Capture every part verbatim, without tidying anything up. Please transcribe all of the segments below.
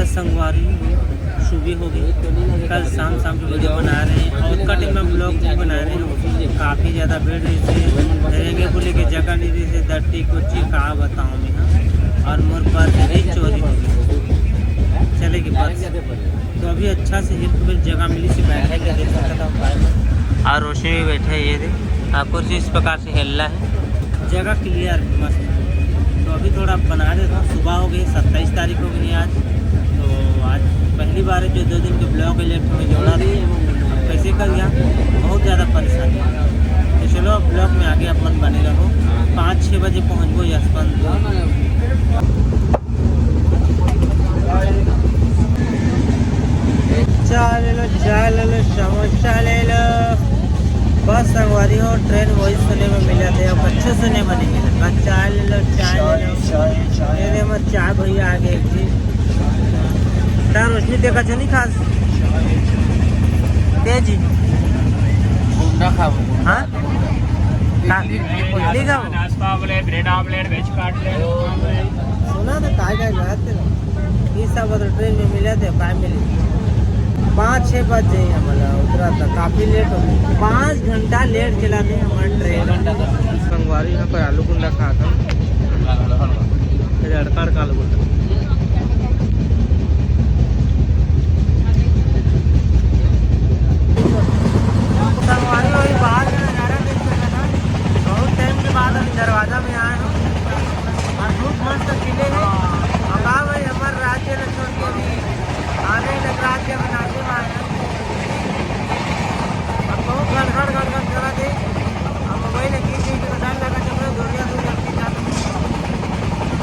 संगवारी हो, सुबह हो गई। कल शाम शाम की वीडियो बना रहे हैं और कट में ब्लॉग भी बना रहे हैं। काफ़ी ज़्यादा भीड़ रही थी, रहने को लेके जगह नहीं रही थी, डट्टी कुर्सी का बताऊँ मैं। हाँ, और मोर पर्स भी चोरी हो गई। चलेगी पर्स। तो अभी अच्छा से एक बेर जगह मिली से बैठे के देख सकता हूँ। और रोशनी भी बैठे है, ये देख। और कुछ इस प्रकार से हेलना है। जगह क्लियर मस्त। तो अभी थोड़ा बना देता हूँ, सुबह हो गई, सत्ताईस तारीख हो गई आज। तो आज पहली बार है जो दो दिन के ब्लॉग के लिए तुम्हें जोड़ा नहीं। अब कैसे कर गया, बहुत ज़्यादा परेशानी है। तो चलो, अब ब्लॉग में आगे अपन बने रहो। पाँच छः बजे पहुँचबो यशवंत। चाय ले लो, चाय ले लो, समोसा ले लो। बस संगवारी हो, ट्रेन वही सुने में मिला थे, अब अच्छे सुने में नहीं मिला। बस चाय ले लो, चाय ले लो। मेरे में चाय भैया आ गए एक जी। तार रोशनी देखा छो नहीं खास। तेजी। कुंडा खाबो। हाँ? का? इडली खाबो। नाश्ता omelette, bread omelette, veg cutlet, omelette. सुना तो काय काय बात है। ये सब अगर ट्रेन में मिले थे, काय मिले? पाँच छः बज जाए हमारा उतरा था, काफ़ी लेट हो गया। पाँच घंटा लेट चला थे हमारा ट्रेन। संगवारी यहाँ पर आलू गुंडा खा था। अरे अड़का अड़का आलू गुंडा। संगवारी वही बाहर का नज़ारा देख सकता था। बहुत टाइम के बाद हम दरवाजा में आए हैं और बहुत मस्त खिले हैं। और का भाई, हमारे राज्य में छोड़ के भी आने लग राज्य में नाचे में आए हैं। अब बहुत गड़गड़ गड़गड़ चला दे। अब मोबाइल एक चीज के डर लगा जब मैं गोरिया दूर जब की जाता हूँ।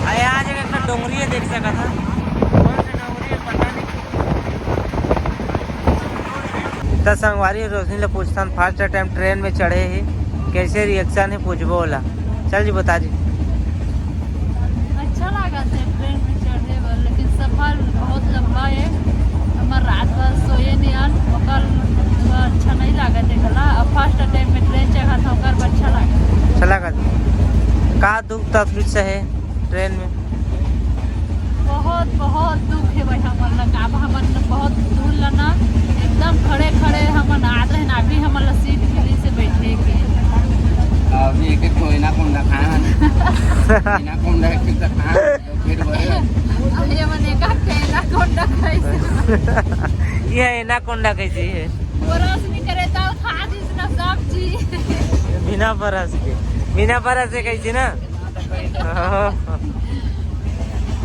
अरे आज एक डोंगरी है, देख सका था। कौन सा डोंगरी है पता नहीं। त संगवारी रोशनी ले पूछथन, फर्स्ट टाइम ट्रेन में चढ़े हे, कैसे रिएक्शन हे पूछबो ओला। चल जी, बता जी। अच्छा लागत हे ट्रेन में चढ़े बर, लेकिन सफर बहुत लंबा हे। हमर रात भर सोए नइ आन, ओकर अच्छा नइ लागत हे घला। अब फर्स्ट टाइम में ट्रेन चढ़त हे, ओकर बर अच्छा लागत हे। अच्छा लागत। का दुख तकलीफ सहे ट्रेन में? बहुत, बहुत दुख हे भाई हमन ला। अब हमन बहुत दूर ला ना, एकदम खड़े खड़े हमन आत रहे ना, अभी हमन ला सीट मिली से बैठे के। अभी एक एक ठो एना कोंडा खाए हन। एना कोंडा एक ठो खाए हन, पेट भरे। अरे मने का कहना कोंडा कैसे? ये एना कोंडा कैसे है? ब्रश नहीं करे तो खा जिस ना सब चीज। बिना ब्रश के, बिना ब्रश से कैसे ना?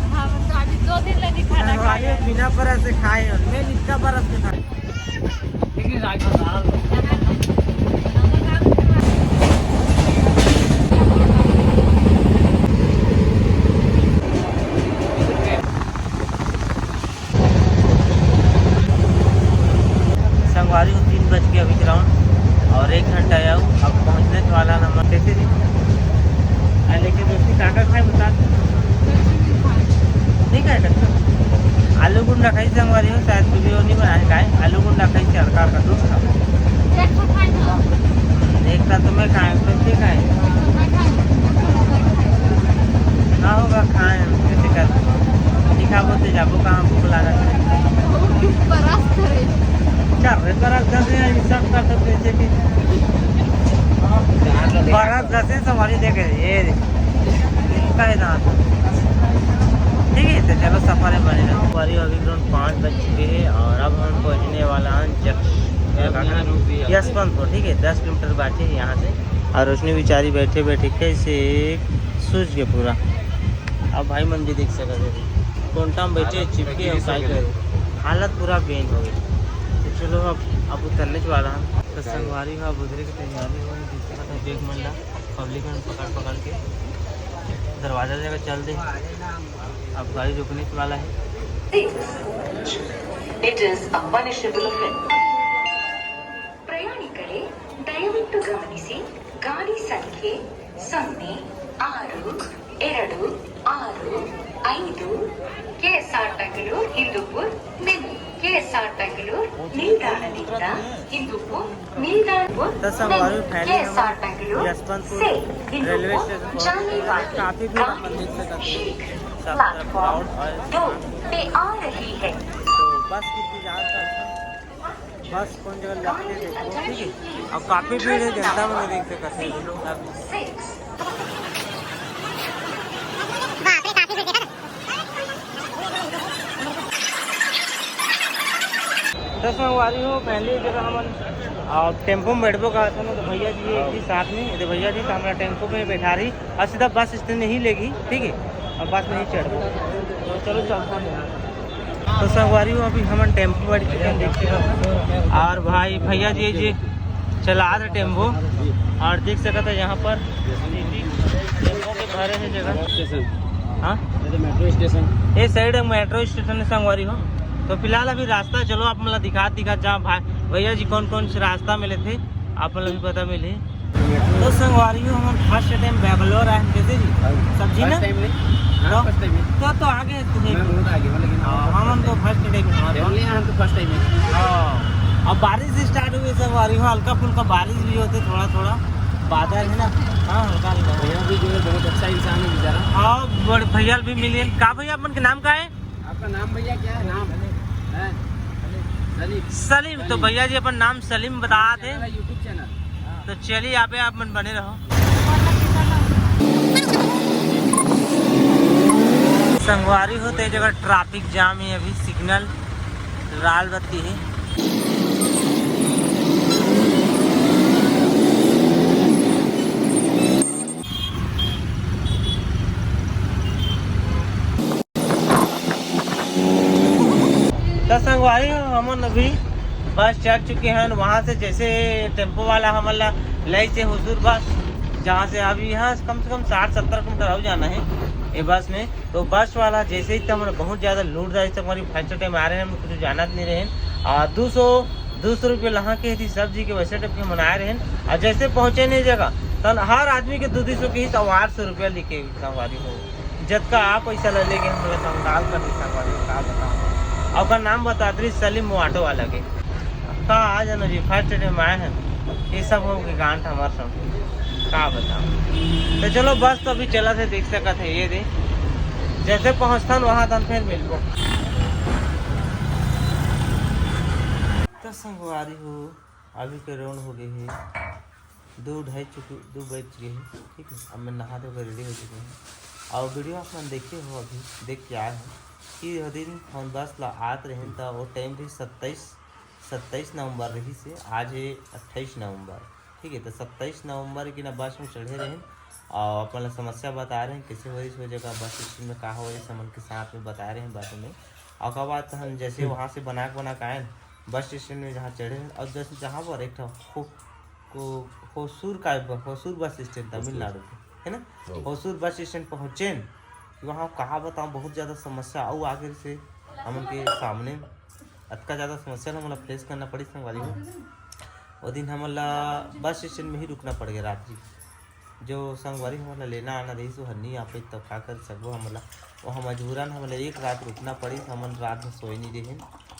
हाँ, तो अभी दो दिन लगी खाना खाए। बिना ब्रश से खाए, मैं नित्ता ब्रश से खाए। संगवारी हो, तीन बज के अभी ग्राउंड और एक घंटा आया हूँ। अब पहुँचने तो वाला नंबर कैसे जी? आ, लेकिन दोस्ती काका खाए बता। नहीं खाए डॉक्टर। आलू गुंडा खाई संगवारी हो, शायद वीडियो नहीं बनाए खाए। आलू गुंडा खाई से हल्का हल्का दूध खा। एक तो खाए ना। एक का तो मैं खाए, तो के खाए? का होगा खाए हम, कैसे कर? नहीं खाबो तो जाबो कहाँ, भूख लागत है। परस करे। चल रे, परस कर रे, ये सब कर सकते हैं, जैसे कि परस जैसे सवारी देखे, ये रे। इनका है दांत। ठीक है, तो चलो सफर में बने रहो। हमारी अभी ग्राउंड पाँच बज चुके हैं और अब हम पहुँचने वाला हैं जंक्शन, यहाँ रुक गया। यशवंतपुर, ठीक है, दस किलोमीटर बाकी है यहाँ से। और रोशनी बेचारी बैठे बैठे कैसे सूझ के पूरा। अब भाई मन भी देख सकते हैं, कोंटा में बैठे चिपके और काय करे, हालत पूरा बेन हो गई। तो चलो अब, अब उतरने वाला हम। तो संगवारी हो, अब उतरे की तैयारी हो, देख सकते हैं, बैग मंडा पब्लिक मन पकड़ पकड़ के दरवाजा जगह चल दे। अब गाड़ी रुकने वाला है। It is a punishable offense. ಪ್ರಯಾಣಿಕರೇ, ದಯವಿಟ್ಟು ಗಮನಿಸಿ, ಗಾಡಿ ಸಂಖ್ಯೆ ಸೊನ್ನೆ ಆರು ಎರಡು ಆರು ಐದು ಕೆಎಸ್ಆರ್ ಬೆಂಗಳೂರು ಹಿಂದೂಪುರ್ ನಿಲ್-, ಕೆಎಸ್ಆರ್ ಬೆಂಗಳೂರು ನಿಲ್ದಾಣದಿಂದ ಹಿಂದೂಪುರ್ ನಿಲ್ದಾಣ तो संगवारी हो, finally हम ಕೆಎಸ್ಆರ್ ಬೆಂಗಳೂರು यशवंतपुर से रेलवे स्टेशन पहुंच गए हैं। काफी भीड़ अपन देख सकते हैं। शीघ्र प्लेटफॉर्म दो पे आ रही है। तो बस की इंतजार करता हूँ, बस कौन जगह लगते देखो, ठीक है। अब काफी भीड़ है, जनता में देख सकते हैं। तो संगवारी हो, पहली जगह हमन टेम्पो में बैठबो का था ना, तो भैया जी एक ही साथ में, तो भैया जी तो हमारा टेम्पो में बैठा रही और सीधा बस स्टैंड में ही लेगी, ठीक है, और बस में ही चढ़बो। तो चलो चलता हूँ। तो संगवारी हो, अभी हमन टेम्पो बैठ चुके हैं, देख सकत हो। और भाई भैया जी जी चला रहे टेम्पो, और देख सकत हो यहाँ पर टेम्पो के भरे हैं जगह। हाँ, मेट्रो स्टेशन। ये साइड मेट्रो स्टेशन है संगवारी हो। तो फिलहाल अभी रास्ता चलो आप मतलब दिखा दिखा जा भाई भैया जी कौन कौन से रास्ता में लेथे, आप मतलब भी पता मिली। तो संगवारी हो, हम फर्स्ट टाइम बेंगलोर आए हैं, कैसे जी? सब्जी ना? फर्स्ट टाइम नहीं। हाँ, तो? फर्स्ट टाइम है। तो तो आगे तुम्हें मैं बहुत आगे हूँ, लेकिन हाँ, हम तो फर्स्ट टाइम हमारे फैमिली यहाँ तो फर्स्ट टाइम है। हाँ, अब बारिश स्टार्ट हुई संगवारी हो, हल्का फुल्का बारिश भी होते थोड़ा थोड़ा, बादल है ना। हाँ, हल्का हल्का। भैया भी जो है बहुत अच्छा इंसान है बेचारा। हाँ, बड़े भैया भी मिले। का भैया अपन के नाम का है? आपका नाम भैया क्या है? नाम है? सलीम। सलीम। तो भैया जी अपन नाम सलीम बता दे। YouTube channel. तो चलिए यहाँ पे आप मन बने रहो। संगवारी हो, तो ये जगह ट्रैफिक जाम है, अभी सिग्नल लाल बत्ती है। तो संगवारी हो, हमन अभी बस चढ़ चुके हैं। वहाँ से जैसे टेम्पो वाला हमन ला ले से हुजूर बस, जहाँ से अभी यहाँ से कम से कम साठ सत्तर किलोमीटर और जाना है ये बस में। तो बस वाला जैसे ही तो हमन बहुत ज़्यादा लूट रहा है, हमारी फर्स्ट टाइम आ रहे हैं, हम कुछ जानत नहीं रहे। और दो सौ दो सौ रुपये लहा के थी सब्जी के, वैसे टाइप के हम आए रहे। और जैसे पहुँचे नहीं जगह, तो हर आदमी के दो दो सौ के ही तो आठ सौ रुपया लेके संगवारी हो। जतका आप पैसा ले लेके हम लोग कंगाल कर दी संगवारी, का बताओ। और ओकर नाम बतात रही सलीम, वो ऑटो वाला के। का आ जाना जी, फर्स्ट टाइम आए हैं, ये सब हो के गांठ हमार सब, का बताओ। तो चलो बस तो अभी चला थे, देख सकत है ये दे, जैसे पहुँचथन वहाँ तन फिर मिलबो। तो संगवारी हो, अभी के राउंड हो गए है दो ढाई चुके, दो बज चुके हैं, ठीक है। अब मैं नहा धो के रेडी हो चुके हैं। और वीडियो आप मन देखे हो, अभी देख के आए हो कि वो दिन हम बस ला आत रहे तो वो टाइम भी सत्ताईस सत्ताईस नवंबर रही से, आज है अट्ठाईस नवंबर, ठीक है। तो सत्ताईस नवंबर की ना बस में चढ़े रहे और अपन ला समस्या बता रहे हैं कैसे हो रही, इस जगह बस स्टैंड में का हो रही, समन के साथ में बता रहे हैं बस में। और का बात हम जैसे वहाँ से बना के बना के आए बस स्टैंड में जहाँ चढ़े हैं, और जैसे जहाँ पर एक ठो हो-, को-, होसूर का, होसूर बस स्टैंड तमिलनाडु के, है ना? हाँ। होसूर बस स्टैंड पहुँचे न, वहाँ कहाँ बताऊँ, बहुत ज़्यादा समस्या। और आगे से हमन के सामने अतका ज़्यादा समस्या ला हमन ला फेस करना पड़ी संगवारी हो। वो दिन हमन ला बस स्टैंड में ही रुकना पड़ गया रात्रि। जो संगवारी हमन ला लेना आना रहिस, वो हर नहीं आ पाई, तब का कर सकबो हमन ला। वो हम मजबूरन हमन ला एक रात रुकना पड़ी, हमन रात में सोए नहीं रहे।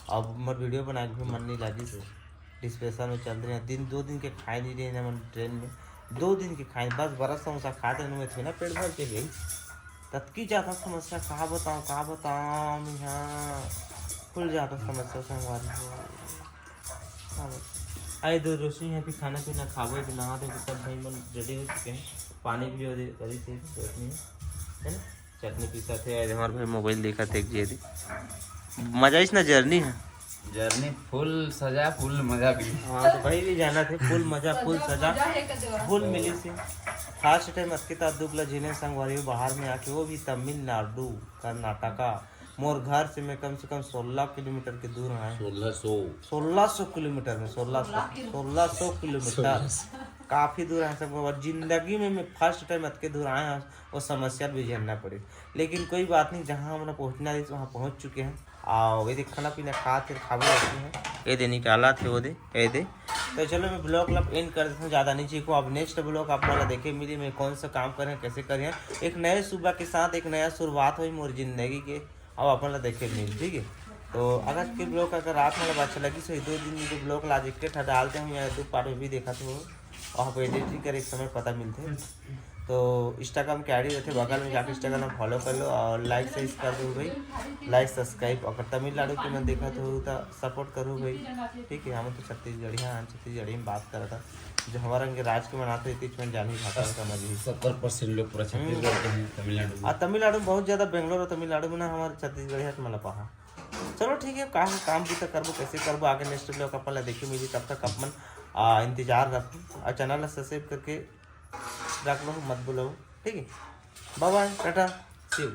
अब हमर वीडियो बनाए के भी मन नहीं लागिस, डिस्प्रेशन में चल रहे हैं। दिन, दो दिन के खाए नहीं रहे हमन ट्रेन में, दो दिन के खाए, बस बड़ा समोसा खाते रहे, मैं थोड़ा पेट भर के गई। ततकी ज़्यादा समस्या, का बताऊँ, का बताऊँ, यहाँ खुल जाता समस्या संगवारी हो। का बताऊँ? आए दो रोशनी है, फिर खाना पीना खाबो, फिर नहा धो के सब भाई मन रेडी हो चुके हैं। पानी भी हो दे, करी थे, रोशनी है ना, चटनी पीसा थे। आज हमारे भाई मोबाइल देखा थे, एक जी दी मजा इस ना जर्नी है। जर्नी फुल सजा, फुल मजा भी। हाँ, तो भाई भी जाना थे, फुल मजा, फुल सजा, फुल मिली से। फर्स्ट टाइम अतके ता दुख ला झेले संगवारी हो बाहर में आके, वो भी तमिलनाडु, कर्नाटका। मोर घर से मैं कम से कम सोलह किलोमीटर के दूर आए। सोलह सौ। सोलह सौ किलोमीटर में, सोलह सौ, सोलह किलो-, सोलह सौ किलोमीटर। सोलह सौ। काफ़ी दूर आए सब। और जिंदगी में मैं फर्स्ट टाइम अतके दूर आए हैं, वो समस्या भी झेलना पड़ी। लेकिन कोई बात नहीं, जहाँ हमने पहुँचना रही, वहाँ पहुँच चुके हैं। और ये देख, खाना पीना खा, फिर खाबो रहती है। ये दे निकाला थे, वो दे, ये दे। तो चलो, मैं ब्लॉग ला एंड कर देता हूँ, ज़्यादा नहीं चीखो। अब नेक्स्ट ब्लॉग आप वाला देखे मिली, मैं कौन सा काम करें, कैसे करें। एक नए सुबह के साथ एक नया शुरुआत हुई मोर जिंदगी के, अब अपन ला देखे मिल, ठीक है। तो अगर के ब्लॉग अगर आप मतलब अच्छा लगी, सो दो दिन के ब्लॉग ला देख के ठा डालते हैं, या दो पार्ट में भी देखा तो आप एडिटिंग करे एक समय पता मिलते हैं। तो Instagram के आईडी रहिथे बगल में, जाके Instagram फॉलो कर लो और लाइक शेयर कर दो भाई, लाइक सब्सक्राइब। अगर तमिलनाडु के मन देखत हो तो सपोर्ट करो भाई, ठीक है। हम तो छत्तीसगढ़िया हैं, छत्तीसगढ़ी में बात करत हन। जो हमारा के राज के मनाते हैं, तीच में जानी भाषा समझ ही। सत्तर परसेंट लोग पूरा छत्तीसगढ़ के हैं तमिलनाडु में। आ तमिलनाडु में बहुत ज्यादा, बेंगलोर और तमिलनाडु में ना हमारे छत्तीसगढ़िया के मन ला पाहा। चलो ठीक है, काम काम भी तो करबो, कैसे करबो, आगे नेक्स्ट ब्लॉग अपन ला देखे मिली। तब तक अपन आ, इंतजार रखो और चैनल ला सब्सक्राइब करके रख लो, मत भूलो, ठीक है। बाय बाय, टाटा, सी यू।